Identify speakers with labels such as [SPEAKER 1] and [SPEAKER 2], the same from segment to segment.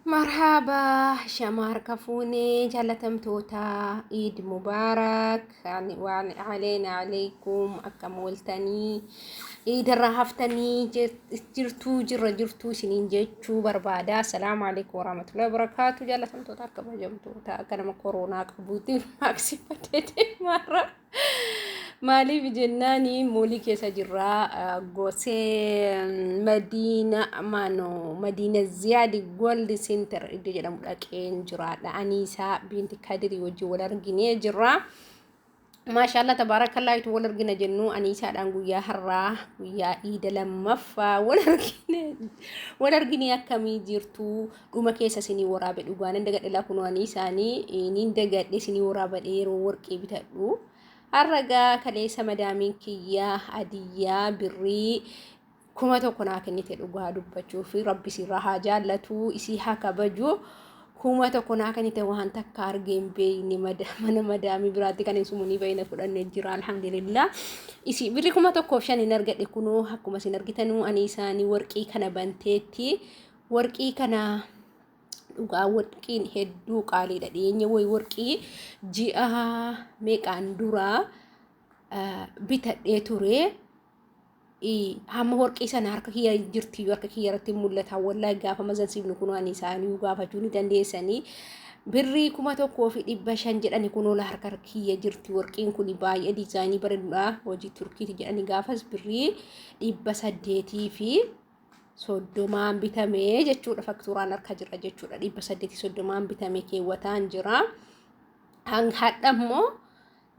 [SPEAKER 1] Marhaabaa shama harka fuunee jaalatamtoota, Iid Mubaarak waan aleena aleekum. Akkam ooltanii? Iidarraa haftanii jirtuu? Jirra jirtuu isiniin jechuu barbaada. Assalaamu alaikum warahmatullahi wabarakaatu. Jaalatamtoota, kabajamtoota, akka nama koronaa qabuutti maaksifadhee deemaarra. Maaliif jennaani, moolii keessa jirraa, gosee Madiina maano Madiina Ziyaadi Gold Center iddoo jedhamu dhaqeen jiraadha. Aniisaa Binti Kadirii wajjin wal arginee jirra. Maashaallah, tabaarakallaa. Itu wal argina jennu Aniisaadhaan guyyaa har'aa, guyyaa iida lammaffaa wal argine. Wal argine, akkamii jirtu? Dhuma keessa isinii waraabe, dhugaa nan dagadhe. Laa, kunoo Aniisaanii nin dagadhe isinii waraabadhe yeroo warqii bitadhu. Har'a gaa kaleessa madaamiin kiyyaa adiyyaa birrii 1000 naa kennite. Dhugaa dubbachuu fi Rabbi isirraa haa jaallatu, isii haa kabaju. 1000 naa kennite, waan takka argee hin beekne mana madaamii biraatti kan hin sumunii bayina fudhannee jira, alhamdulillah. Isii birrii 1005 hin argadhe. Kunoo akkuma isin argitanuu ani isaanii warqii kana banteetti. Warqii kana dhugaa warqiin hedduu qaaliidha. Dhiyeenya wayi warqii ji'a meeqaan duraa bitadhee ture. Hamma warqii sana harka kiyya jirti, harka kiyya irratti mul'ata. Wallaahi gaafa mazansiifnu kun ani isaanii gaafachuu ni dandeessanii. Birrii 1500 jedhani. Kunoo harka kiyya jirti warqiin kun, baay'ee diizaayinii bareedudha. Hojii Turkiiti jedhani, gaafas birrii 830n bitamee jechuudha. Faktuuraan harka jira jechuudha. 830n bitame, keewwataan jira. Hadha immoo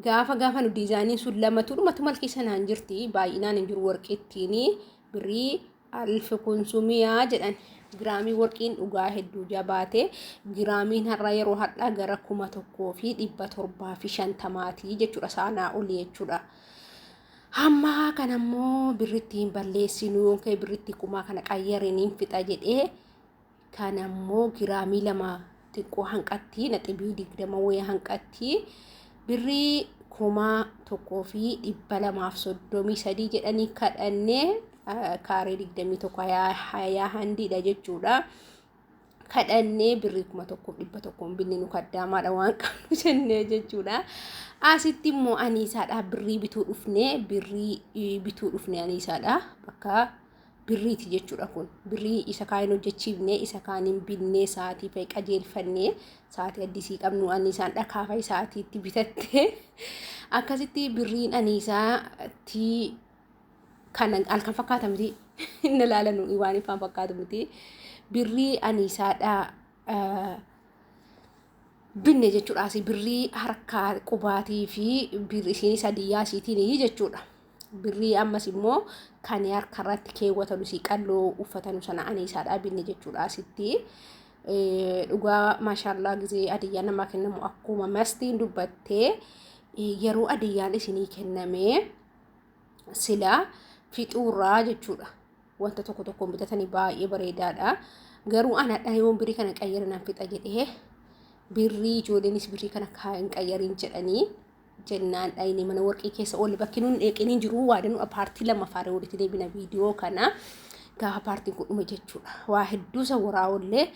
[SPEAKER 1] gaafa gaafa nu diizaayiniin sun lamatu dhumatu malkii sanaan jirti, baay'inaan hin jiru. Warqittiin birrii alfi kunsumiyaa jedhan giraamii. Warqiin dhugaa hedduu jabaate. Giraamiin har'a yeroo har'aa gara 1750ti jechuudha, saanaa olii jechuudha. Hamma kana immoo birritti hin balleessinu yookiin birritti kumaa kana qayyareen fixa jedhee, kana immoo giraamii 2 xiqqoo hanqatti, naxibii 20 wayii hanqatti. Birrii 1233 jedhanii kadhannee, kaaree 21 hayaa handiidha jechuudha. Kadhannee birrii 1100n binne, nu kaddaamaadha waan qabnu jennee jechuudha. Asitti immoo aniisaadha birrii bituu dhufne, birrii bituu dhufne aniisaadha, bakka birriiti jechuudha kun. Birrii isa kaan hojjechiifne, isa kaaniin binnee, sa'aatii fa'i qajeelfannee, sa'aatii addisii qabnu aniisaan dhakaa fa'i sa'aatiitti bitatte. Akkasitti birriin aniisaatti kana halkan fakkaata miti, inni ilaalanu waan ifaan fakkaatu miti. Birrii aniisaadha binne jechuudha. Asii birrii harkaa qubaatii fi birrii isiin sadiyyaa isiitiin jechuudha. Birrii ammas immoo kan harka irratti keewwatanu, isii qalloo uffatanu sana aniisaadha binne jechuudha asitti. Dhugaa maashaallaa, gizee adiyyaan namaa kennamu akkuma mastiin dubbattee, yeroo adiyyaan isinii kennamee silaa fixuurraa jechuudha. Wanta tokko tokkoon bitatanii baay'ee bareedaadha. Garuu anadha yoon birrii kana qayyara nan fixa jedhee, birrii ijoolleenis birrii kana hin qayyariin jedhanii jennaan dhayine mana warqii keessa oolle. Bakki nuun dheeqiniin jiru waadanuu paartii lammaffaaree walitti deebina viidiyoo kana gaafa paartiin kun dhume jechuudha. Waa hedduu isa waraa oollee.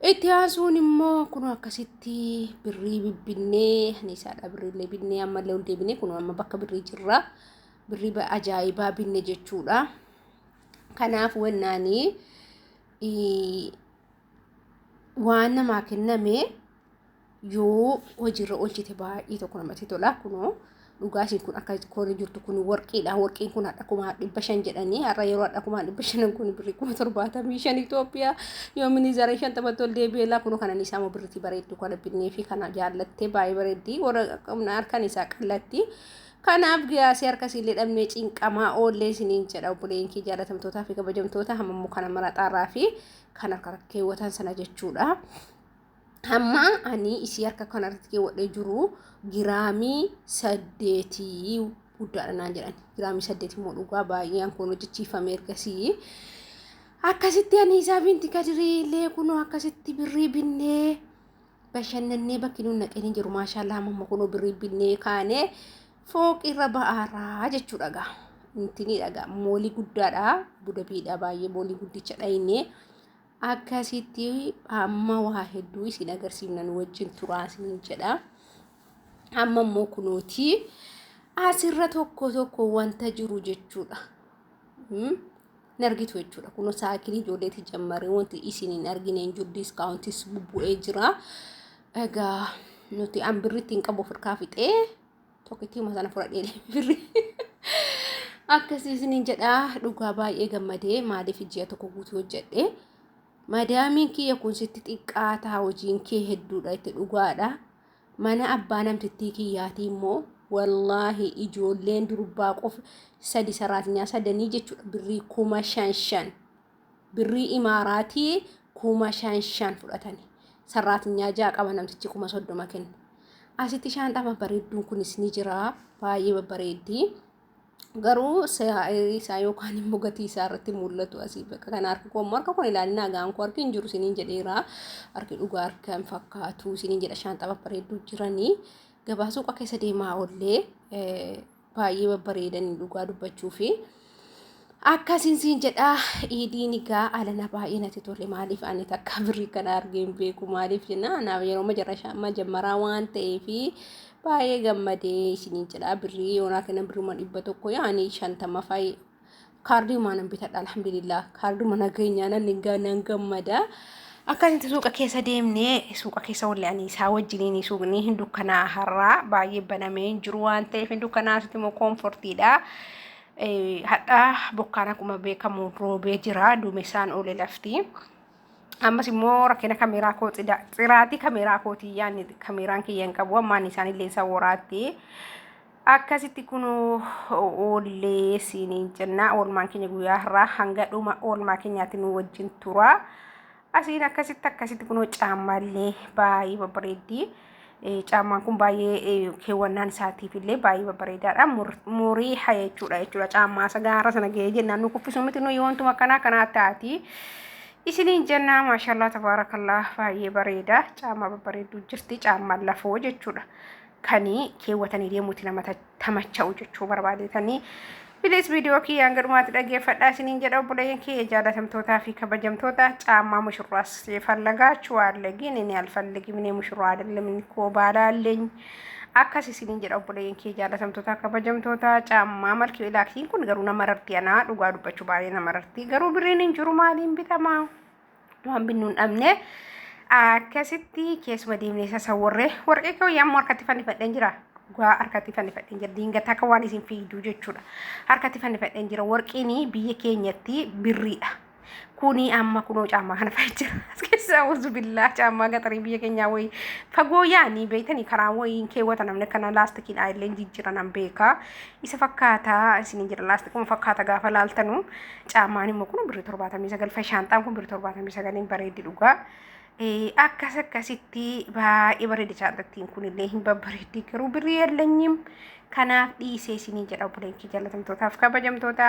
[SPEAKER 1] Itti aansuun immoo kun akkasitti birrii bibbinnee, aniisaadha birriillee binnee, ammallee ol deebinee kun amma bakka birrii jirra. Birrii ajaa'ibaa binne jechuudha. Kanaaf wannaanii waan namaa kenname yoo hojiirra oolchite baay'ee tokko namatti tola. Kunoo dhugaa isin kun akka koorri jirtu kun warqiidha. Warqiin kun har'a 500,000 jedhanii, har'a yeroo har'a 500,000 kun birrii 75,000 Itoophiyaa yoo minizara 50tti ol deebi'ee laa. Kunoo kanan isaa immoo birriitti bareeddu kana binnee fi kana jaallattee, baay'ee bareeddi. Warra harkan isaa qallatti. Kanaaf giyaasii harkasiillee dhabnee cinqamaa oollee isiniin jedha, obboleen kee jaalatamtootaa fi kabajamtoota. Hamma immoo kana maraxaarraa fi kan harka keewwatan sana jechuudha. Hamma ani isii harka kanarratti keewwadhee jiru giraamii 8 guddaadha naan jedhan. Giraamii 8 immoo dhugaa baay'ee kun hojjechiifame ergasii. Akkasitti ani isaa Binti Kadirii illee kunoo akkasitti birrii binnee bashannannee, bakki nuun naqeen hin jiru, maashaallah. Amma kunoo birrii binnee kaanee fooqirra ba'aaraa jechuudha gaa. Intini dhagaa moolii guddaadha. Budabiidha, baay'ee moolii guddicha dhayinee. Akkasitti amma waa hedduu isin agarsiifna, nu wajjin turaa isiniin jedha. Amma immoo kunooti asirra tokko tokko wanta jiru jechuudha. Hin argitu jechuudha. Kunoo saayikilii ijoolleetti jammaree wanti isin hin argine hin jiru, discountis bubbu'ee jira. Egaa nuti an birritti hin qabu, ofirkaa fixee tokkittii sana fudhadhee birri. Akkasii isiniin jedha, dhugaa baay'ee gammadee. Maaliif, ji'a tokko guutuu hojjedhe. Madaamiin kiyya kun sitti xiqqaataa, hojiin kee hedduudha itti, dhugaadha. Mana abbaa namtittii kiyyaatii immoo wallaahi ijoolleen durbaa qofa sadi saraatinyaa sadanii jechuudha, birrii 5,000, birrii imaaraatii 5,000 fudhatani. Saraatinyaa ja'a qaba namtichi, 30,000 kenna. Asitti shaanxaa babbareedduun kunis ni jira, baay'ee babbareeddi. Garuu isaa yookaan immoo gatii isaa irratti mul'atu asii bakka kana. Harki koo harka kun ilaalinaa, gaan koo harki hin jiru isiniin jedheera. Harki dhugaa harka hin fakkaatu isiniin jedha. Shaanxaa babbareedduu jiranii gabaa suuqa keessa deemaa oollee baay'ee babbareedanii dhugaa dubbachuu fi akkasiin siin jedha. Iidiin egaa alana baay'ee natti tole. Maaliif, ani takka birrii kana argee hin beeku. Maaliif jenna, anaaf yeroo majammaraa waan ta'eefi baay'ee gammadee isiniin jedha. Birrii yoonaa kennan birruma 100 yaani 50 fa'i kaardii nan bitadha. Alhamdulillah, kaarduma nageenyaa nan gammada. Akkasitti suuqa keessa deemnee, suuqa keessa wallee ani isaa wajjiniin, suuqni hin dukkanaa har'aa, baay'ee banamee hin jiru waan ta'eef hin dukkanaa. Asitti immoo comfortiidha. Hadhaa bokkaan akkuma beekamu roobee jira, duumessaan oole lafti. Ammas immoo rakkina kameeraa koo, xiraatii kameeraa kootii, yaanni kameeraan kiyya hin qabu ammaan isaan illee isa waraatti. Akkasitti kun oollee siiniin jenna. Oolmaan keenya guyyaa har'aa hanga dhuma oolmaa keenyaatti nu wajjin tura. Asiin akkasitti akkasitti kunoo caammaallee baay'ee babbareeddi. Caammaan kun baay'ee keewwannaan isaatiif illee baay'ee babbareedaadha. Murii jechuudha. Caammaa isa gaara sana ga'ee jennaan nu kuffisu miti, nu wantuma akkanaa kanaa taati. Isiniin jennaa, maashallaa tabaarakallaa, baay'ee bareeda. Caammaa babbareedduu jirti, caammaan lafoo jechuudha. Kanii keewwatanii deemuuti nama tamacha'u jechuu barbaadetanii. Please, viidiyoo kiyyaan gadhumaatti dhaggeeffadhaa isiniin jedha, obboleeyyan kiyya jaalatamtootaa fi kabajamtoota. ጫማ ሙሽራስ የፈለጋችሁ አለ፣ ግን እኔ አልፈልግም። እኔ ሙሽራ አይደለም እኮ ባላለኝ። Akkas isiniin jedha, obboleeyyan kiyya jaalatamtoota kabajamtoota. ጫማ malki ilaakiin kun garuu nama rarti, anaa dhugaa dubbachuu baay'ee nama rarti. Garuu birriin hin jiru, maaliin bitamaa, waan binnu hin dhabne. Akkasitti keessuma deemnee sasawwarree warqee koo ammoo harkatti fannifadheen jira. Dhugaa harkatti fannifadheen jira. Diingata akka waan isin fiigduu jechuudha. Harkatti fannifadheen jira. Warqiin biyya keenyatti birriidha. Kuni amma kunoo caammaa kana fa'a jira. As keessaa uzu billaa caammaa gaxarii biyya keenyaa wayii fagoo yaanii beektanii karaa wayiin keewwata namni akkana laastikiidhaan illee jijjiiran beekaa. Isa fakkaataa isiniin jira, laastikuma fakkaata gaafa laaltanu. Caammaan immoo kun birrii 79 fa'a, shaanxaan kun birrii 79n bareeddi dhugaa. Akkas akkasitti baay'ee bareeda, shaanxattiin kunillee hin babbareeddi, garuu birrii የለኝም. Kanaaf dhiisee isiniin jedha, obboleen kee jaalatamtootaaf kabajamtoota,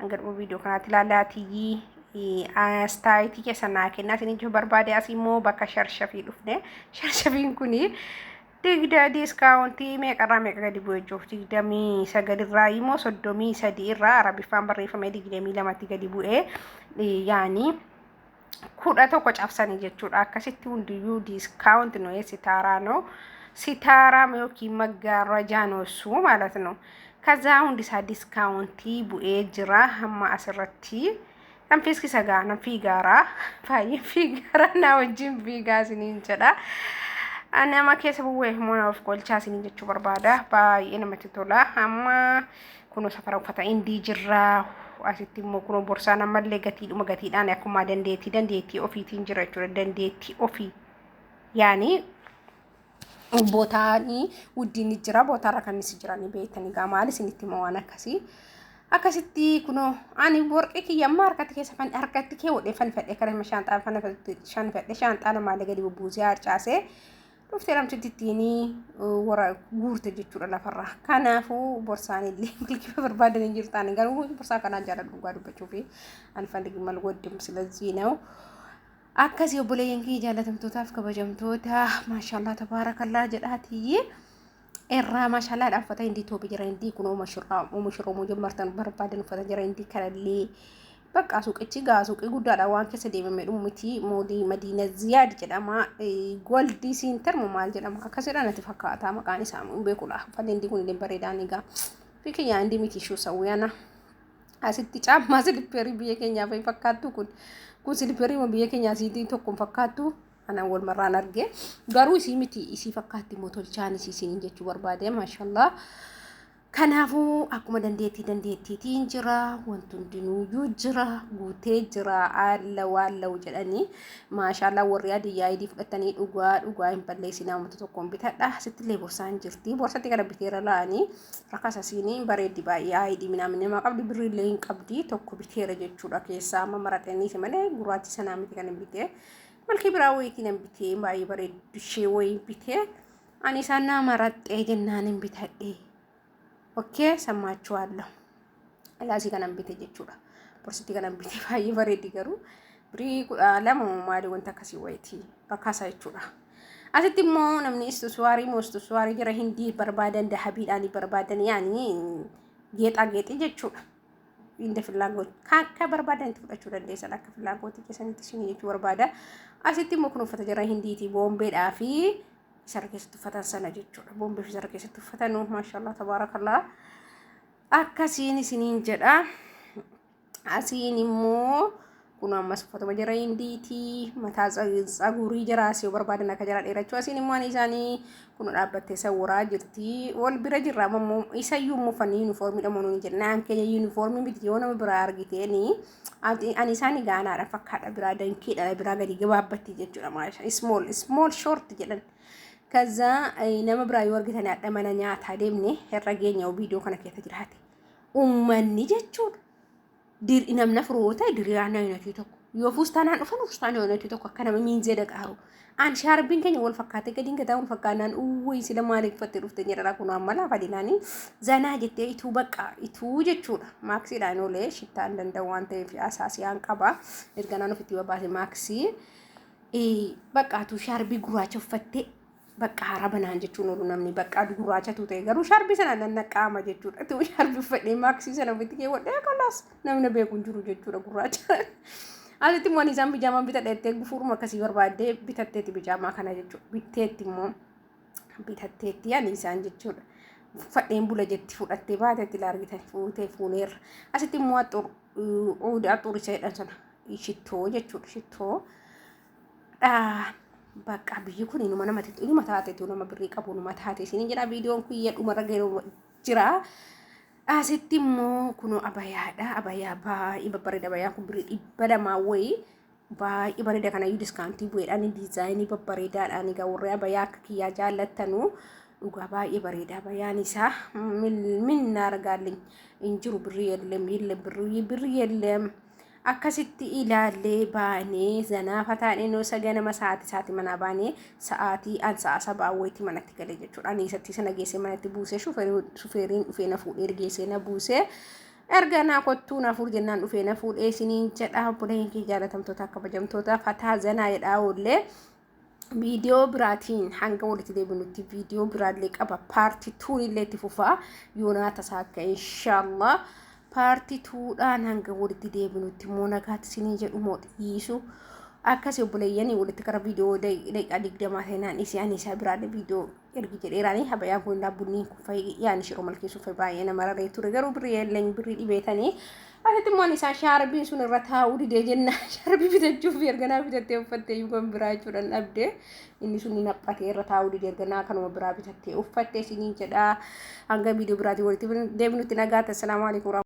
[SPEAKER 1] hanga dhuma viidiyoo kanaatti ilaalaatii astaayitii keessa naa kennaa isiniin jechuu barbaade. Asii immoo bakka sharshafii dhufne. Sharshafiin kuni digda discountii meeqarraa meeqa gadi bu'ee jiru? 29 irraa immoo 33 irraa, arabiffaan barreeffamee, 22tti gadi bu'ee, yaanii 11 cabsanii jechuudha. Akkasitti hundiyyuu discount ነው። ሲታራ ነው፣ ሲታራ yookiin መጋረጃ ነው እሱ ማለት ነው። ከዛ hundi isaa discountii bu'ee jira. Hamma asirratti nan fiiskisa gaa, nan fiigaaraa, baay'ee fiigaaraa, naa wajjin fiigaa isiniin jedha. Nama keessa bu'ee immoo of kolchaa isiniin jechuu barbaada. Baay'ee namatti tola. Amma kunoo safara uffata indii jirra. Asitti immoo kunoo borsaan ammallee gatiidhuma gatiidhaan akkuma dandeettii ofiitiin jira jechuudha. Dandeettii ofii yaani bootaanii wuddiin jira, bootaarra kan isi jiranii beektanii gaa, maal isinitti hima waan akkasii. Akkasitti kunoo ani warqee kiyya amma harkatti keessa harkatti keewwadhee fannifadhee kana shaanxaa fannifadhee, shaanxaa namaallee gadi bubbuusee harcaasee dhuftee namtitti ittiin wara guurte jechuudha lafarraa. Kanaafuu borsaan illee milkii barbaadanii jirtaan, garuu borsaa kanaan jaalladhu dhugaa dubbachuu fi አልፈልግም, አልወድም ስለዚህ ነው። Akkasii obboleeyyan kiyya jaalatamtootaaf kabajamtoota, maashaallah tabaarakallaa jedhaatiyyi irraa maashaallaadha. Uffata hindii toobi jira, hindii kun oomisha oromoo jammartan barbaadan uffata jira, hindii kanallee Bakka suuqichi gaa suuqii guddaadha, waan keessa deemame dhumu miti. Moolii Madiina Ziyaad jedhama. Goldii Center moo maal jedhama, akkasidha natti fakkaata, maqaan isaa hin beekudha. Uffanni hindii kun illee bareedaan egaa. Fi kiyyaa hindii miti ishuu sawwiyana. Asitti caammaa slipperii biyya keenyaa fa'i fakkaattu kun. Kun slipperii biyya keenyaa siitii tokko hin fakkaattu. Anaan wal marraan arge. Garuu isii miti, isii fakkaatti immoo tolchaan isii isiniin jechuu barbaade, maashallaa. Kanaafuu akkuma dandeettii dandeettiitiin jira, wanti hundinuuyyuu jira, guutee jira, alla waan jedhanii, maashaallah. Warri adiyyaa idii fudhatanii dhugaa dhugaa hin balleessinaa, uummata tokkoon bitadha. Asitti illee borsaan jirti. Borsatti kana biteera la'anii rakasa siinii bareeddi baay'ee, ayidii minaamin namaa qabdi, birriillee hin qabdi, tokko biteera jechuudha. Keessaa amma maraxaniiti malee gurraachi sanaa miti kan hin bitee. Malkii biraa wayiitiin hin bitee, baay'ee bareeddu ishee wayii bitee. Ani isaan naa maraxxee jennaan hin bitadhe. Okay, ሰማችኋለሁ. Laasii kanan bite jechuudha. Borsitti kanan bite baay'ee bareeddi, garuu birii 12 maali wanta akkasii wayitii rakkaasaa jechuudha. Asitti immoo namni istusuwaarii moo istusuwaarii jara hindii barbaadan, dahabiidhaan barbaadan, yaani geexaa geexii jechuudha. Inda ፍላጎት akka barbaadan itti fudhachuu dandeessan, akka ፍላጎtii keessanitti isin jechuu barbaada. Asitti immoo kun uffata jara hindiiti, boombeedhaa fi isarra keessatti uffatan sana jechuudha. Boombee fi isarra keessatti uffatanu, maashaallah tabaarakallah. Akkasiin isiniin jedha. Asiin immoo kun ammas uffatuma jara hindiiti. Mataa tsagurii jara asii yoo barbaadan akka jara dheerachuu. Asiin immoo ani isaanii kun dhaabbattee sawwaraa jirti. Wal bira jirra ammoo isayyuu immoo uffanni yuunifoormiidha moo nuuni jennaan, keenya yuunifoormii miti yoo nama biraa argiteeni. Ani isaanii gaanaadha fakkaadha, biraa dankeedha, biraa gadi gabaabbatti jechuudha. Maasha small small short jedhan. ከዛ nama biraa yoo argitan, hadha mana nyaataa deemne herra geenya viidiyoo kana keessa jiraate. Uummanni jechuudha. Namna firoota diriyaan ayinatii tokko. Yoo fustaanaan dhufan, fustaan ayinatii tokko akka nama miinzee dhaqaaru. An shaarbiin keenya wal fakkaatee gadiin gataa wal fakkaannaan, uwwii sila maaliif uffattee dhufte jedhara. Kun amma lafa dinaanii zanaa jettee ituu bakka ituu jechuudha. Maaksiidhaan oolee shittaan danda'u waan ta'eef asaasiyaan qaba. Erganaan ofitti babaase maaksii. Bakka atuu shaarbii gurraacha uffattee bakka hara banaan jechuun oolu, namni bakka aduu gurraachatu ta'e garuu shaarbii sana nannaqqaama jechuudha. Tuu shaarbii uffadhee maaksii sana ofitti keewwadhee kalaas namni beeku hin jiru jechuudha gurraacha. Asitti immoo isaan bijaamaa bitadheettee gufuuruma akkasii barbaaddee bitatteetti bijaamaa kana jechuudha. Bitteetti immoo bitatteetti ani isaan jechuudha. Uffadheen bula jetti fudhattee baatetti argitan fuutee fuuneerra. Asitti immoo axuuricha jedhan sana shittoo jechuudha, shittoo. Bakka biyyi kun inuma namatti inuma taatetu, nama birrii qabu inuma taate isiniin jedha. Viidiyoon kun dhumarra jira. Asitti immoo kun abayaadha. Abayaa baay'ee babbareeda. Abayaan kun birrii 200 wayii, baay'ee bareeda. Kanayyuu discountii bu'eedhaan designii babbareedaadhaan egaa warri abayaa akka kiyyaa jaallattanuu dhugaa baay'ee bareeda abayaan isaa. Min argaallee hin jiru, birrii የለም የለም, birrii birrii የለም. Akkasitti ilaallee baanee zanaa fataanee noo saganama sa'aatii sa'aatii manaa baanee sa'aatii an sa'a 7 wayiitti manatti galee jechuudha. Ani isatti sana geessee manatti buusee, shufeeriin dhufee na fuudhee geessee na buusee, erga naa kottuu na fuudh jennaan dhufee na fuudhee isiniin jedha. Obboleen kee jaalatamtoota kabajamtoota, fataa zanaa jedhaa oollee. Viidiyoo biraatiin hanga walitti deebinutti, viidiyoo biraallee qaba, part twon illee itti fufaa yoonaa tasaa akka inshaallah. Part twodhaan hanga walitti deebinutti immoo nagaatti isinii jedhu moo dhiisu. Akkasii obboleeyyanii walitti kara viidiyoo daqiiqaa 20 seenaan isii ani isaa biraallee viidiyoo ergi jedheeraanii. Habayaan kun bunniin kun fa'i yaani shiroo malkeessuu fa'i baay'ee nama raree ture, garuu birrii illee birrii dhibeetanii. Asitti immoo isaan shaarbiin sun irra taa'uu didee jennaan shaarbii bitachuuf erganaa bitattee uffattee kan biraa jechuudhaan dhabdee, inni sun ni naphatee irra taa'uu didee, erganaa kanuma biraa bitattee uffattee isiniin jedhaa. Hanga viidiyoo biraatiin walitti deebinutti nagaatti, assalaamu alaikum.